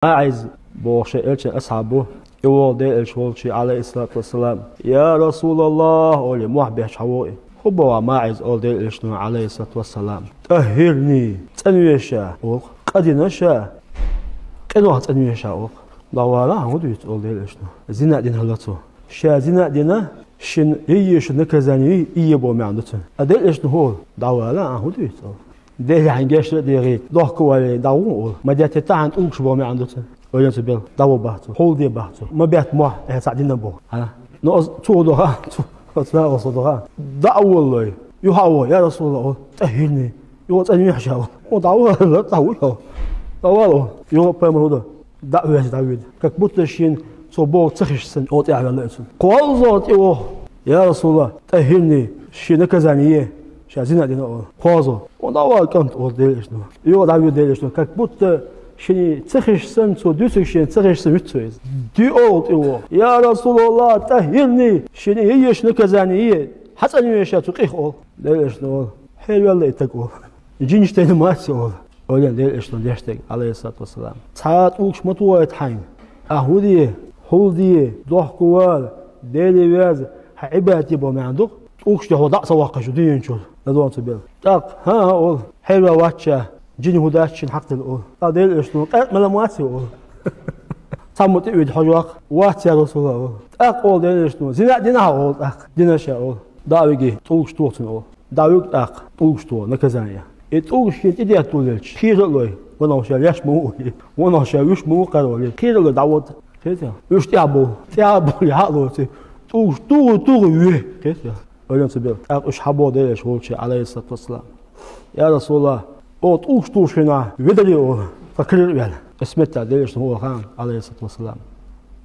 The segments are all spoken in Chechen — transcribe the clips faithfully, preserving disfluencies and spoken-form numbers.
МаӀиз бохуш элчан асхьаб ву, и вогӀу Делан элча волчу, Ӏалайхиссалату вассалам. «Я Расулаллах», — олий, мохь бетташ хьавогӀу и. «ХӀун боху, МаӀиз?» — олу Делан элчано, Ӏалайхиссалату вассалам. «ТӀаххирни, цӀанве ша», — олу. «Къа дина ша, къинойх цӀанве ша», — олу. «ДӀавала, хьан хӀун дуьйцу?» — олу Делан элчано. Зина а дина хилла цо. Ша зина а дина, шена йиш йолу наказание йе боху маьӀна ду цуьнан. Ткъа Делан элчано хӀун олу? «ДӀавала, ахьа хӀун дуьйцу?» — олу. «Деле хьайн гечдар а дехийта, дохко а валийта, дӀагӀо», — олу. «Ма деттий тахана тӀулгаш боху маьӀна ду цуьнан». Ойла ца бел, дӀагӀо боху цо, хьулде боху цо. Ма бетта мохь, ахьа цхьаъ дина боху. Хьа? Но аса цо доху, цо, оцу накъост доху. «ДӀа а воллой, юха а во, я Расулаллах», — олу. «ТӀаххирни, юха цӀанвехьа ша», — олу. «Хьо дӀавала, дӀа ву хьо. ДӀавала», — олу. Юха пайхамар хӀун до? ДӀа а ваьлла дӀавоьду. Как будто шена цо бохург ца хезча санна, оцу тӀехь ваьлла и цунна. КхозлагӀа тӀе вахана: «Я Расулаллах, тӀаххирни, шен наказание е, ша зина а дина», — олу. КхозлагӀа. «Хьо дӀавала, кӀант», — олу Делан элчано. Юха дӀавоьду Делан элчано. Как будто шена ца хезча санна, цо дуьйцург шена ца хезча санна вуьту цо иза. ДоьалгӀа тӀе вахана: «Я Расулаллах, тӀаххирни, шена йиш йолу наказание е, хьан цӀанве ша цу къих», — олу. Делан элчано олу: «Хьеравелла и стаг», — олу. «Жинаш тайна ма дац», — олу. Ойла йина Делан элчано деш дерг, Ӏалайхиссалату вассалам. «Цхьа а тӀулгаш ма тохийта хьайна. Ахьа хӀун де, хьулде, дохко вала, Деле веза, хьан Ӏибадат де боху маьӀна ду-кх. ТӀулгаш тӀехь хьо дӀа а ца ваккхаш ву дуьнен чуьра, ладогӀа ца бел. ТӀаккха, хӀан, — олу, — хьерваьлла вац ша, жин хӀун дац шена хьакъ делла», — олу. ТӀаккха Делан элчано: «Къаьркъа мел ма вац», — олу. Цхьаммо тӀе а веъча хьожа ваккха: «Вац, я Расулаллах», — олу. ТӀаккха олу Делан элчано: «Зина а дина хьан?» — олу. «ТӀаккха дина ша», — олу. «ДӀа а виге, тӀулгаш тоха цунна», — олу. ДӀавуьгу тӀаккха, тӀулгаш тоха, наказание. И тӀулгаш шена тӀедетталуш лелча, кхера а лой, ванах ша леш ма ву олий, ванах ша вуьш ма ву кхара олий, кхера а лой дӀавода. Кхетий? Вуьш тӀаьхьа бовла, тӀаьхьа бовла, хьа а лоций, тӀулгаш тухий, тухий ве. Кхетий? Ойла ца бел. ТӀаккха уьш хьабоху Делан элча волчу, Ӏалайхиссалату вассалам: «Я Расулаллах, оха тӀулгаш тухуш хенахь ведаре», — олу, — «тхан кара а ваьлла». Оцу меттехь Делан элчано хӀун олу хаьий, Ӏалайхиссалату вассалам?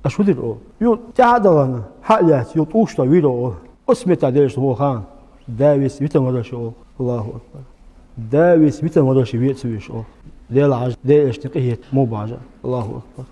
Аша хӀун дира, олу? Юха тӀаьхьа а дахана, хьа а лаьцна, юха тӀулгаш тоха вийр, олу. Оцу меттехь Делан элчано хӀун олу хаьий? Да виса витан вара ша, олу. Аллаху акбар. Да виса витан вара ша ве а ца веш, олу. Делахь хьажа, Делан элчанна къинхетам муха бу хьажа. Аллаху акбар.